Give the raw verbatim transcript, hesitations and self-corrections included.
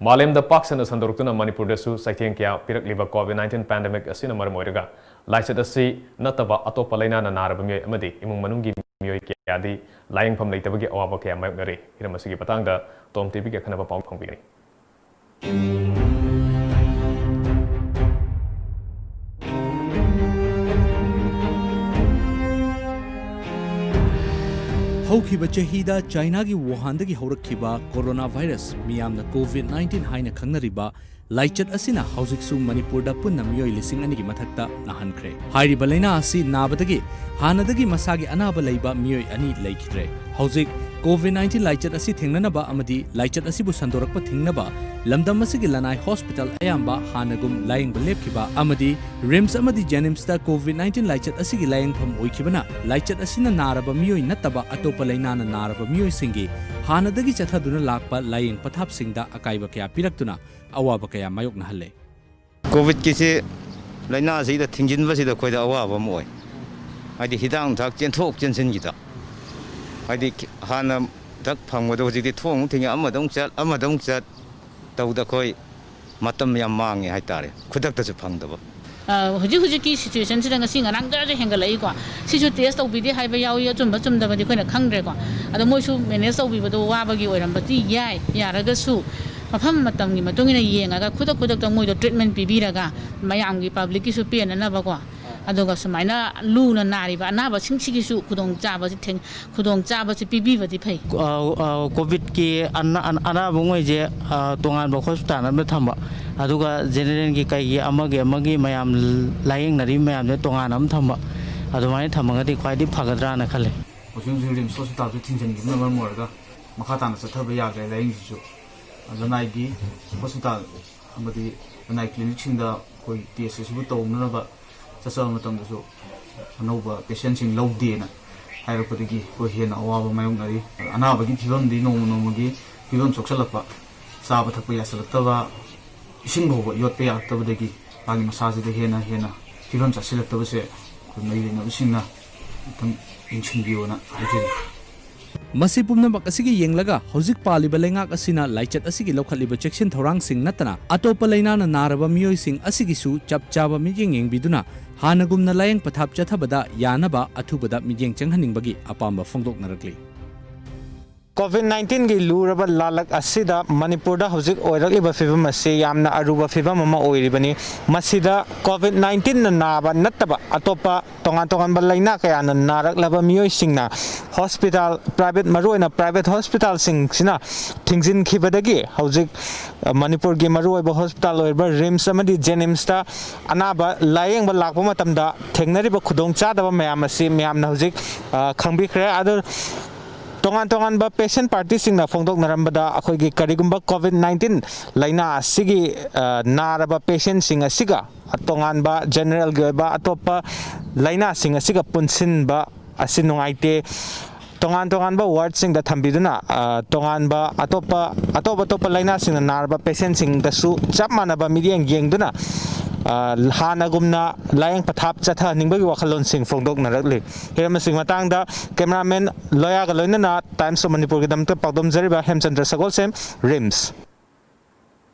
ꯃꯥꯂꯦꯝꯗ ꯄꯥꯛ ꯁꯟꯅ ꯁꯟꯗꯣꯔꯛꯇꯨꯅ ꯃꯅꯤꯄꯨꯔꯗꯁꯨ ꯆꯩꯊꯦꯡ ꯀꯌꯥ ꯄꯤꯔꯛꯂꯤꯕ COVID nineteen pandemic ꯑꯁꯤꯅ ꯃꯔꯝ ꯑꯣꯏꯔꯒ ꯂꯥꯏꯆꯠ ꯑꯁꯤ ꯅꯠꯇꯕ ꯑꯇꯣꯞꯄ ꯂꯥꯏꯅꯥꯅ ꯅꯥꯔꯕ ꯃꯤꯑꯣꯏ ꯑꯃꯗꯤ ꯏꯃꯨꯡ ꯃꯅꯨꯡꯒꯤ ꯃꯤꯑꯣꯏ ꯀꯌꯥꯗꯤ ꯂꯥꯌꯦꯡꯐꯝ ꯂꯩꯇꯕꯒꯤ ꯑꯋꯥꯕ ꯀꯌꯥ ꯃꯥꯌꯣꯛꯅꯔꯤ꯫ ꯍꯤꯔꯝ ꯑꯁꯤꯒꯤ ꯃꯇꯥꯡꯗ ꯇꯣꯝ ꯇꯤꯚꯤꯒꯤ ꯑꯈꯟꯅꯕ ꯄꯥꯎ ꯐꯪꯕꯤꯒꯅꯤ꯫ ꯍꯧꯈꯤꯕ ꯆꯍꯤꯗ ꯆꯥꯏꯅꯥꯒꯤ ꯋꯨꯍꯥꯟꯗꯒꯤ ꯍꯧꯔꯛꯈꯤꯕ ꯀꯣꯔꯣꯅꯥ ꯚꯥꯏꯔꯁ, ꯃꯤꯌꯥꯝꯅ COVID nineteen ꯍꯥꯏꯅ ꯈꯪꯅꯔꯤꯕ ꯂꯥꯏꯆꯠ ꯑꯁꯤꯅ ꯍꯧꯖꯤꯛꯁꯨ ꯃꯅꯤꯄꯨꯔꯗ ꯄꯨꯟꯅ ꯃꯤꯑꯣꯏ ꯂꯤꯁꯤꯡ ꯑꯅꯤꯒꯤ ꯃꯊꯛꯇ ꯅꯥꯍꯟꯈ꯭ꯔꯦ꯫ ꯍꯥꯏꯔꯤꯕ ꯂꯥꯏꯅꯥ ꯑꯁꯤ ꯅꯥꯕꯗꯒꯤ ꯍꯥꯟꯅꯗꯒꯤ ꯃꯁꯥꯒꯤ ꯑꯅꯥꯕ ꯂꯩꯕ ꯃꯤꯑꯣꯏ ꯑꯅꯤ ꯂꯩꯈꯤꯗ꯭ꯔꯦ꯫ ꯍꯧꯖꯤꯛ COVID nineteen ꯂꯥꯏꯆꯠ ꯑꯁꯤ ꯊꯦꯡꯅꯅꯕ ꯑꯃꯗꯤ ꯂꯥꯏꯆꯠ ꯑꯁꯤꯕꯨ ꯁꯟꯗꯣꯔꯛꯄ ꯊꯤꯡꯅꯕ ꯂꯝꯗꯝ ꯑꯁꯤꯒꯤ ꯂꯅꯥꯏ ꯍꯣꯁꯄꯤꯇꯥꯜ ꯑꯌꯥꯝꯕ ꯍꯥꯟꯅꯒꯨꯝ ꯂꯥꯌꯦꯡꯕ ꯂꯦꯞꯈꯤꯕ ꯑꯃꯗꯤ RIMS ꯑꯃꯗꯤ JNIMSꯇ COVID nineteen ꯂꯥꯏꯆꯠ ꯑꯁꯤꯒꯤ ꯂꯥꯌꯦꯡꯐꯝ ꯑꯣꯏꯈꯤꯕꯅ ꯂꯥꯏꯆꯠ ꯑꯁꯤꯅ ꯅꯥꯔꯕ ꯃꯤꯑꯣꯏ ꯅꯠꯇꯕ ꯑꯇꯣꯞꯄ ꯂꯥꯏꯅꯥꯅ ꯅꯥꯔꯕ ꯃꯤꯑꯣꯏꯁꯤꯡꯒꯤ ꯍꯥꯟꯅꯗꯒꯤ ꯆꯠꯊꯗꯨꯅ ꯂꯥꯛꯄ ꯂꯥꯌꯦꯡ ꯄꯊꯥꯞꯁꯤꯡꯗ ꯑꯀꯥꯏꯕ ꯀꯌꯥ ꯄꯤꯔꯛꯇꯨꯅ ꯑꯋꯥꯕ ꯀꯌꯥ ꯃꯥꯌꯣꯛꯅꯍꯜꯂꯦ꯫ COVIDꯀꯤꯁꯤ ꯂꯥꯏꯅꯥꯁꯤꯗ ꯊꯤꯡꯖꯤꯟꯕꯁꯤꯗ ꯑꯩꯈꯣꯏꯗ ꯑꯋꯥꯕ ꯑꯃ ꯑꯣꯏ꯫ ꯍꯥꯏꯗꯤ ꯍꯤꯗꯥꯛ ꯅꯨꯡꯊꯥꯛ ꯆꯦꯟꯊꯣꯛ ꯆꯦꯟꯁꯤꯟꯒꯤꯗ, ꯍꯥꯏꯗꯤ ꯍꯥꯟꯅ ꯗꯛ ꯐꯪꯕꯗꯣ ꯍꯧꯖꯤꯛꯇꯤ ꯊꯣꯡ ꯑꯃꯨꯛ ꯊꯤꯡꯉꯦ, ꯑꯃꯗ ꯑꯃꯨꯛ ꯆꯠ, ꯑꯃꯗ ꯑꯃꯨꯛ ꯆꯠ ꯇꯧꯗ ꯑꯩꯈꯣꯏ ꯃꯇꯝ ꯌꯥꯝ ꯃꯥꯡꯉꯦ ꯍꯥꯏꯇꯥꯔꯦ, ꯈꯨꯗꯛꯇꯁꯨ ꯐꯪꯗꯕ꯫ ꯑ, ꯍꯧꯖꯤꯛ ꯍꯧꯖꯤꯛꯀꯤ situationꯁꯤꯗ ꯉꯁꯤ ꯉꯔꯥꯡꯗꯁꯨ ꯍꯦꯟꯒꯠꯂꯛꯏꯀꯣ꯫ ꯁꯤꯁꯨ test ꯇꯧꯕꯤꯗꯦ ꯍꯥꯏꯕ ꯌꯥꯎꯏ, ꯑꯆꯨꯝꯕ ꯆꯨꯝꯗꯕꯗꯤ ꯑꯩꯈꯣꯏꯅ ꯈꯪꯗ꯭ꯔꯦꯀꯣ꯫ ꯑꯗꯣ ꯃꯣꯏꯁꯨ manage ꯇꯧꯕꯤꯕꯗꯣ ꯋꯥꯕꯒꯤ ꯑꯣꯏꯔꯝꯕꯗꯤ ꯌꯥꯏ꯫ ꯌꯥꯔꯒꯁꯨ ꯃꯐꯝ ꯃꯇꯝꯒꯤ ꯃꯇꯨꯡ ꯏꯟꯅ ꯌꯦꯡꯉꯒ ꯈꯨꯗꯛ ꯈꯨꯗꯛꯇ ꯃꯣꯏꯗꯣ treatment ꯄꯤꯕꯤꯔꯒ ꯃꯌꯥꯝꯒꯤ publicꯀꯤꯁꯨ ꯄꯦꯟꯅꯅꯕꯀꯣ꯫ ꯑꯗꯨꯒ ꯁꯨꯃꯥꯏꯅ ꯂꯨꯅ ꯅꯥꯔꯤꯕ ꯑꯅꯥꯕꯁꯤꯡꯁꯤꯒꯤꯁꯨ ꯈꯨꯗꯣꯡꯆꯥꯕꯁꯤ ꯊꯦꯡ-, ꯈꯨꯗꯣꯡꯆꯥꯕꯁꯤ ꯄꯤꯕꯤꯕꯗꯤ ꯐꯩ꯫ ꯑ, ꯑ, COVIDꯀꯤ ꯑꯅꯥ-, ꯑꯅꯥ-, ꯑꯅꯥꯕꯉꯩꯁꯦ, ꯑ, ꯇꯣꯉꯥꯟꯕ hospital ꯑꯃꯗ ꯊꯝꯕ, ꯑꯗꯨꯒ generalꯒꯤ ꯀꯩꯒꯤ ꯑꯃꯒꯤ ꯑꯃꯒꯤ ꯃꯌꯥꯝ ꯂꯥꯌꯦꯡꯅꯔꯤꯕ ꯃꯌꯥꯝꯁꯦ ꯇꯣꯉꯥꯟꯅ ꯑꯃ ꯊꯝꯕ, ꯑꯗꯨꯃꯥꯏꯅ ꯊꯝꯃꯒꯗꯤ ꯈ꯭ꯋꯥꯏꯗꯒꯤ ꯐꯒꯗ꯭ꯔꯥꯅ ꯈꯜꯂꯦ꯫ ꯍꯧꯖꯤꯛ ꯍꯧꯖꯤꯛ RIMS hospitalꯁꯨ ꯊꯤꯡꯖꯤꯟꯈꯤꯕꯅ ꯃꯔꯝ ꯑꯣꯏꯔꯒ ꯃꯈꯥ ꯇꯥꯅ ꯆꯠꯊꯕ ꯌꯥꯗ꯭ꯔꯦ꯫ ꯂꯥꯏꯌꯦꯡꯁꯤꯁꯨ ꯂꯅꯥꯏꯒꯤ hospital ꯑꯃꯗꯤ ꯂꯅꯥꯏ clinicꯁꯤꯡꯗ ꯑꯩꯈꯣꯏ test ꯑꯁꯤꯕꯨ ꯇꯧꯅꯅꯕ ꯆꯠꯆꯕ ꯃꯇꯝꯗꯁꯨ ꯑꯅꯧꯕ patientꯁꯤꯡ ꯂꯧꯗꯦꯅ ꯍꯥꯏꯔꯛꯄꯗꯒꯤ ꯑꯩꯈꯣꯏ ꯍꯦꯟꯅ ꯑꯋꯥꯕ ꯃꯥꯌꯣꯛꯅꯔꯤ꯫ ꯑꯅꯥꯕꯒꯤ ꯐꯤꯕꯝꯗꯤ ꯅꯣꯡꯃ ꯅꯣꯡꯃꯒꯤ ꯐꯤꯕꯝ ꯁꯣꯛꯆꯜꯂꯛꯄ, ꯆꯥꯕ ꯊꯛꯄ ꯌꯥꯁꯤꯜꯂꯛꯇꯕ, ꯏꯁꯤꯡ ꯐꯥꯎꯕ ꯌꯣꯠꯄ ꯌꯥꯔꯛꯇꯕꯗꯒꯤ ꯃꯥꯒꯤ ꯃꯁꯥꯁꯤꯗ ꯍꯦꯟꯅ ꯍꯦꯟꯅ ꯐꯤꯕꯝ ꯆꯥꯁꯤꯜꯂꯛꯇꯕꯁꯦ ꯑꯩꯈꯣꯏ ꯃꯔꯤ ꯂꯩꯅꯕꯁꯤꯡꯅ ꯑꯃꯨꯛꯇꯪ ꯌꯦꯡꯁꯤꯟꯕꯤꯌꯣꯅ ꯍꯥꯏꯖꯔꯤ꯫ ꯃꯁꯤ ꯄꯨꯝꯅꯃꯛ ꯑꯁꯤꯒꯤ ꯌꯦꯡꯂꯒ, ꯍꯧꯖꯤꯛ ꯄꯥꯜꯂꯤꯕ ꯂꯩꯉꯥꯛ ꯑꯁꯤꯅ ꯂꯥꯏꯆꯠ ꯑꯁꯤꯒꯤ ꯂꯧꯈꯠꯂꯤꯕ ꯆꯦꯛꯁꯤꯟ ꯊꯧꯔꯥꯡꯁꯤꯡ ꯅꯠꯇꯅ ꯑꯇꯣꯞꯄ ꯂꯥꯏꯅꯥꯅ ꯅꯥꯔꯕ ꯃꯤꯑꯣꯏꯁꯤꯡ ꯑꯁꯤꯒꯤꯁꯨ ꯆꯞ ꯆꯥꯕ ꯃꯤꯠꯌꯦꯡ ꯌꯦꯡꯕꯤꯗꯨꯅ, ꯍꯥꯟꯅꯒꯨꯝꯅ ꯂꯥꯌꯦꯡ ꯄꯊꯥꯞ ꯆꯠꯊꯕꯗ ꯌꯥꯅꯕ ꯑꯊꯨꯕꯗ ꯃꯤꯠꯌꯦꯡ ꯆꯪꯍꯟꯅꯤꯡꯕꯒꯤ ꯑꯄꯥꯝꯕ ꯐꯣꯡꯗꯣꯛꯅꯔꯛꯂꯤ꯫ ꯀꯣꯚꯤꯗ ꯅꯥꯏꯟꯇꯤꯟꯒꯤ ꯂꯨꯔꯕ ꯂꯥꯂꯛ ꯑꯁꯤꯗ ꯃꯅꯤꯄꯨꯔꯗ ꯍꯧꯖꯤꯛ ꯑꯣꯏꯔꯛꯂꯤꯕ ꯐꯤꯕꯝ ꯑꯁꯤ ꯌꯥꯝꯅ ꯑꯔꯨꯕ ꯐꯤꯕꯝ ꯑꯃ ꯑꯣꯏꯔꯤꯕꯅꯤ꯫ ꯃꯁꯤꯗ ꯀꯣꯚꯤꯗ ꯅꯥꯏꯟꯇꯤꯟꯅ ꯅꯥꯕ ꯅꯠꯇꯕ ꯑꯇꯣꯞꯄ ꯇꯣꯉꯥꯟ ꯇꯣꯉꯥꯟꯕ ꯂꯥꯏꯅꯥ ꯀꯌꯥꯅ ꯅꯥꯔꯛꯂꯕ ꯃꯤꯑꯣꯏꯁꯤꯡꯅ ꯍꯣꯁꯄꯤꯇꯥꯜ, ꯄ꯭ꯔꯥꯏꯚꯦꯠ, ꯃꯔꯨꯑꯣꯏꯅ ꯄ꯭ꯔꯥꯏꯚꯦꯠ ꯍꯣꯁꯄꯤꯇꯥꯜꯁꯤꯡꯁꯤꯅ ꯊꯤꯡꯖꯤꯟꯈꯤꯕꯗꯒꯤ ꯍꯧꯖꯤꯛ, ꯑ, ꯃꯅꯤꯄꯨꯔꯒꯤ ꯃꯔꯨꯑꯣꯏꯕ ꯍꯣꯁꯄꯤꯇꯥꯜ ꯑꯣꯏꯔꯤꯕ ꯔꯤꯝꯁ ꯑꯃꯗꯤ ꯖꯦꯅꯤꯝꯁꯇ ꯑꯅꯥꯕ ꯂꯥꯌꯦꯡꯕ ꯂꯥꯛꯄ ꯃꯇꯝꯗ ꯊꯦꯡꯅꯔꯤꯕ ꯈꯨꯗꯣꯡꯆꯥꯗꯕ ꯃꯌꯥꯝ ꯑꯁꯤ ꯃꯌꯥꯝꯅ ꯍꯧꯖꯤꯛ, ꯑ, ꯈꯪꯕꯤꯈ꯭ꯔꯦ꯫ ꯑꯗꯨ ꯇꯣꯉꯥꯟ ꯇꯣꯉꯥꯟꯕ ꯄꯦꯁꯦꯟ ꯄꯥꯔꯇꯤꯁꯤꯡꯅ ꯐꯣꯡꯗꯣꯛꯅꯔꯝꯕꯗ, ꯑꯩꯈꯣꯏꯒꯤ ꯀꯔꯤꯒꯨꯝꯕ ꯀꯣꯚꯤꯗ ꯅꯥꯏꯟꯇꯤꯟ ꯂꯥꯏꯅꯥ ꯑꯁꯤꯒꯤ, ꯑ, ꯅꯥꯔꯕ ꯄꯦꯁꯦꯟꯁꯤꯡ ꯑꯁꯤꯒ ꯇꯣꯉꯥꯟꯕ ꯖꯦꯅꯔꯦꯜꯒꯤ ꯑꯣꯏꯕ ꯑꯇꯣꯞꯄ ꯂꯥꯏꯅꯥꯁꯤꯡ ꯑꯁꯤꯒ ꯄꯨꯟꯁꯤꯟꯕ ꯑꯁꯤ ꯅꯨꯡꯉꯥꯏꯇꯦ꯫ ꯇꯣꯉꯥꯟ ꯇꯣꯉꯥꯟꯕ ꯋꯥꯔꯗꯁꯤꯡꯗ ꯊꯝꯕꯤꯗꯨꯅ, ꯑ, ꯇꯣꯉꯥꯟꯕ ꯑꯇꯣꯞꯄ, ꯑꯇꯣꯞ ꯑꯇꯣꯞꯄ ꯂꯥꯏꯅꯥꯁꯤꯡꯅ ꯅꯥꯔꯕ ꯄꯦꯁꯦꯟꯁꯤꯡꯗꯁꯨ ꯆꯞ ꯃꯥꯟꯅꯕ ꯃꯤꯠꯌꯦꯡ ꯌꯦꯡꯗꯨꯅ, ꯑ, ꯍꯥꯟꯅꯒꯨꯝꯅ ꯂꯥꯌꯦꯡ ꯄꯊꯥꯞ ꯆꯠꯊꯍꯟꯅꯤꯡꯕꯒꯤ ꯋꯥꯈꯜꯂꯣꯟꯁꯤꯡ ꯐꯣꯡꯗꯣꯛꯅꯔꯛꯂꯤ꯫ ꯍꯤꯔꯝ ꯑꯁꯤꯒꯤ ꯃꯇꯥꯡꯗ ꯀꯦꯃꯦꯔꯥꯃꯦꯟ ꯂꯣꯌꯥꯒ ꯂꯣꯏꯅꯅ Times of ꯃꯅꯤꯄꯨꯔꯒꯤꯗꯃꯛꯇ ꯄꯥꯎꯗꯝꯖꯔꯤꯕ ꯍꯦꯝꯆꯟꯗ꯭ꯔ ꯁꯒꯣꯜꯁꯦꯝ, ꯔꯤꯝꯁ꯫